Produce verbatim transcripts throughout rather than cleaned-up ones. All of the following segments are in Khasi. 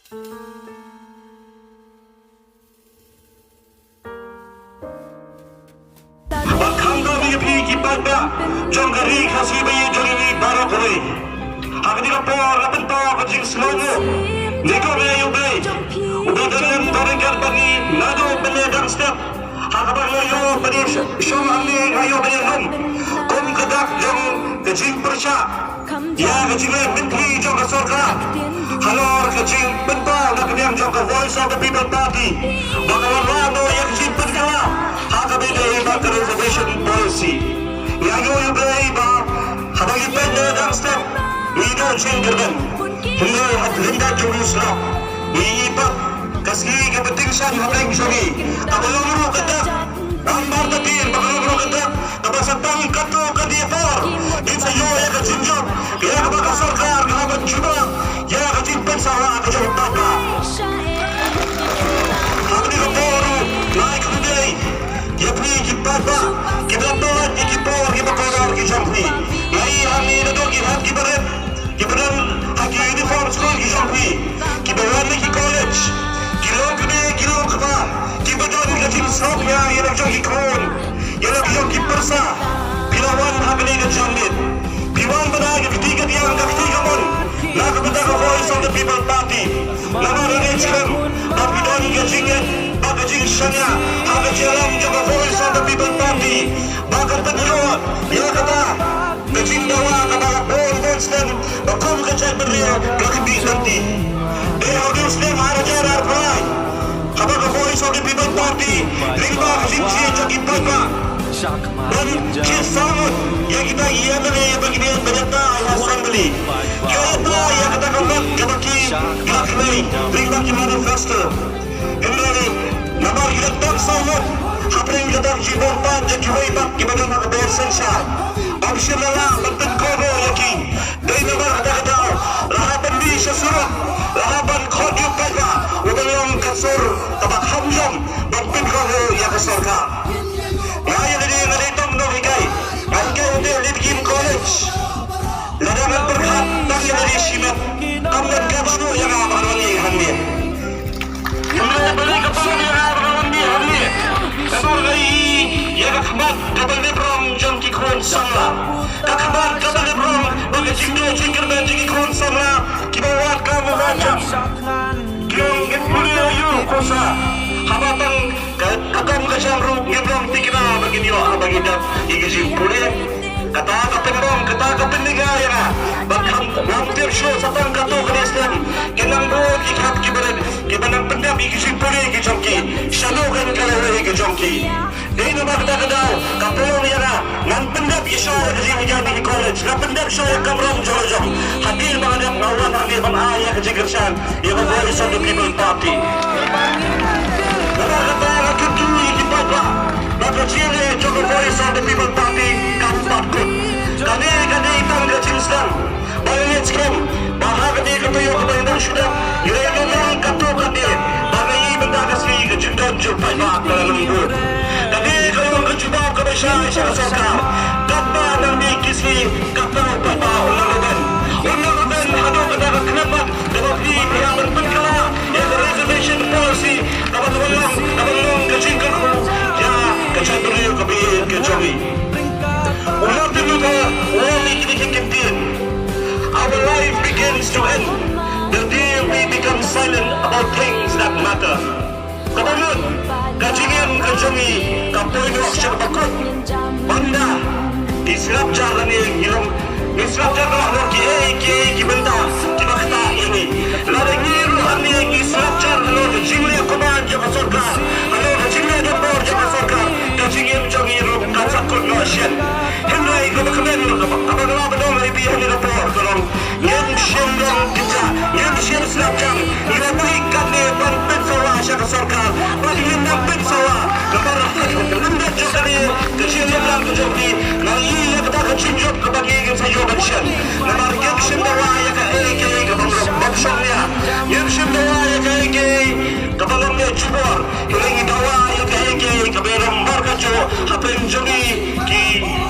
Bad khamtam ïa phi ki paidbah jong ka ri Khasi ba ïeit jong ngi baroh kawei. Ha kane ka por nga pynpaw ka jingsngewnguh. Nga kyrpad ïa U Blei uba don lem don ryngkat bad ngi naduh mynne dang step. Ha kaba nga ïoh ban ïa shong hangne, nga ïoh ban ïa lum kum ka dak jong ka jingpyrshah ïa ka jingleh myntri jong ka sorkar halor ka jingpynpaw na ka liang jong ka Voice of the People Party ba ka wanrah noh ïa ka jingpynkylla ha kaba ïadei bad ka reservation policy. Nga ïoh ïa U Blei ba haba ngi peit na dang step ngi duh jingkyrmen. Hynrei ha ka lyndet jong u shlap ngi ïohi pat ka sngi kaba tyngshaiñ hapdeng jong ngi kaba long ruh ka dak. Namar ka dei ba ka long ruh ka dak kaba sa tang katto katne por ngin sa ïoh ïa ka jingjop ïa kaba ka sorkar ka hap ban jubab ïa ka jingpynsawa ka jong u paidbah. Ha kane ka por ruh nga ai khublei ïa phi ki paidbah kiba la pynlait ïa ki por kiba kordor ki jong phi. Nga ïohi hangne naduh ki hep kiba rit kiba don ha ki uniform school ki jong phi, kiba wan na ki college, ki long kmie ki long kpa, kiba don ka jingsngew ïa la ki jong ki khun, ïa la ki jong ki pyrsa. Phi la wan ha kane ka janmiet, phi wan ban ai ka kti kadiang, ka kti kamon na ka bynta ka Voice of the People Party. Namar nga ngeit skhem ba phi don ka jingngeit bad ka jingshaniah ha ka jingïalam jong ka Voice of the People Party ba kan pynïoh ïa kata ka jingdawa kaba la bun bun snem ba kum ka jaitbynriew ka la khmih lynti. Dei ha u snem ar hajar arphew lai haba ka Voice of the People Party lyngba ka jingjia jong ki paidbah ban jied saw ngut ïa kita ki M L A ba ki dei ban ïatai ha Assembly. Ki ïatai ïa kata ka mat kaba ki la kynmaw lyngba ki manifesto. Hynrei namar ki la tang saw ngut hapdeng kata ka jingbym pat jong kiwei pat kiba don ha ka bor synshar, ym shym la lah ban pynkhawlor ïa ki. Dei namar kata ka daw la hap ban mih sha surok, la hap ban khot ïa u paidbah uba long ka sur kaba kham jam ban pynkhawlor ïa ka sorkar. Nga ïa lade nga dei tang nonghikai, nga hikai ha Lipkim College. Lada ngan pyrkhat tang ïa lade shimet, kam don kaba shuh ïa nga ban wan ïa hangne. Kumno balei ka pang ïa nga ba nga wan ïa hangne? Ka dei ïa ka khmat kaba lip rong jong ki khun samla. Ka khmat kaba lip rong ba ka jingduh jingkyrmen jong ki khun samla kiba wad kam wad jam. Ki ong ngin pule ïa u ko sa. Haba tang ka, ka kam ka jam ruh ngim long thikna ba ngin ïoh haba ngi dap ïa ka jingpule. Kata ka pynbang, kata ka pynlynga ïa nga ba kham, ngam tip shuh sa tang katto katne snem kin nang bun ki khmat kiba rit kiba nang pyndep ïa ki jingpule ki jong ki. Shano kan ka lawei ka jong ki. Dei namar kata ka daw ka pynlong ïa nga ngan pyndep ïa shuwa ka jinghikai ha ki college, ngan pyndep shuwa ïa ka kamram jong la jong. Hadien ba nga dep nga wan hangne ban ai ïa ka jingkyrshan ïa ka Voice of the People Party. Namar kata nga kyrkhu ïa ki paidbah ba ka jingïaleh jong ka Voice of the People Party kam pat kut. Kane ka dei tang ka jingsdang ba nga ngeit skhem ba ha kane ka taïew kaba ngi dang shu dep ngi dei nongmihkhmat katto katne ba ngi ïohi mynta ka sngi ka jingdon jong u paidbah ka la nang bud. Kane ka long ka jubab kaba shai sha ka sorkar. Katba nangne ki sngi katba u paidbah un nang rben, un nang rben haduh kata ka khyllipmat kaba phi phi hap ban pynkylla ïa ka reservation policy kaba ka ban long, ka ban long ka jingkyrkhu ïa ka jaitbynriew kaba ïeit ka jong ngi. U Martin Luther u ong ïa kine ki kyntien: Our life begins to end the day we become silent about things that matter. Kaba mut ka jingim ka jong ngi ka poi noh sha kaba kut. Bad ngi sngap jar lane ngi long, ngi sngap jar noh halor kiei kiei ki bynta kiba ktah ïa ngi. Lada ngi ruh hangne ngi sngap jar halor ka jingleh kumne jong ka sorkar, halor ka jingleh donbor jong ka sorkar, ka jingim jong ngi ruh kan sa kut noh shen. Hynrei kaba kmen, kaba, kaba nga lah ban ong ïa phi ha kane ka por ka long, ngin shym long kynjah, ngin shym sngap jar. Ngi la dei katne ban pynsawa sha ka sorkar, bad ngin nang pynsawa. Namar ka lyndet jong kane ka jingïalang ka jong ki, nga ïohi ïa kata ka jingjop kaba ki, ngin sa ïoh ban shem. Namar ngim shym dawa ïa kaei kaei kaba bym shong nia, ngim shym dawa ïa kaei kaei kaba ngam leh jubor. Hynrei ngi dawa ïa kaei kaei kaba ïalam markatjuh hapdeng jong ngi ki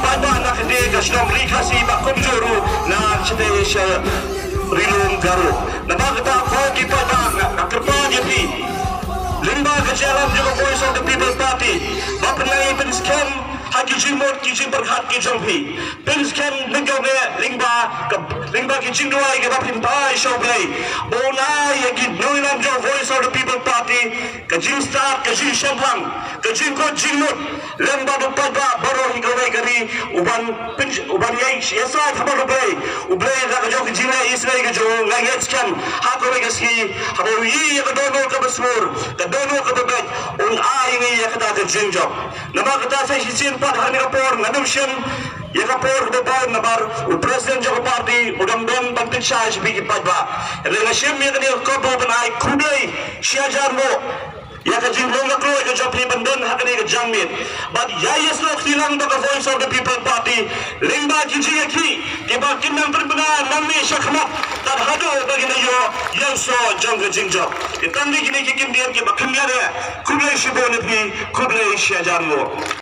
paidbah na kane ka shnong Ri Khasi bad kumjuh ruh na shatei sha Ri Lum Garo. Namar kata ko ki paidbah, nga, jingpyrkhat ki jong phi. Pynskhem lyngba ki jingduwai kiba phin phai sha U Blei, ba un ai ïa ki nongïalam jong Voice of the People Party ka jingstad, ka jingshemphang, ka jingkut jingmut lem bad u paidbah baroh hi kawei ka ri, u ban pyn-, u ban ïai ïasaid ha bor U Blei. U Blei da ka jong ka jingleh isynei ka jong u, nga ngeit skhem ha kawei ka sngi haba u ïohi ïa ka dohnud kaba shngur, ka dohnud kaba beit, un ai ïa ngi ïa kata ka jingjop. Namar kata sa shisien pat ha kane ka por ngam shym ïa ka por kaba bun namar u president jong ka party u dang don ban pynshai sha phi ki paidbah. Hynrei nga shim ïa kane ka kabu ban ai khublei shihajar nguh ïa ka jinglong ka kloi ka jong phi ban don ha kane ka janmiet. Bad ïa ïasnoh kti lang bad ka Voice of the People Party lyngba ki jingïakhih kiba kin nang pynbna nangne shakhmat tad haduh ba kin ïoh ïa u soh jong ka jingjop. Ki tang kine ki kyntien kiba khyndiat, khublei shibun ïa phi, khublei shihajar nguh.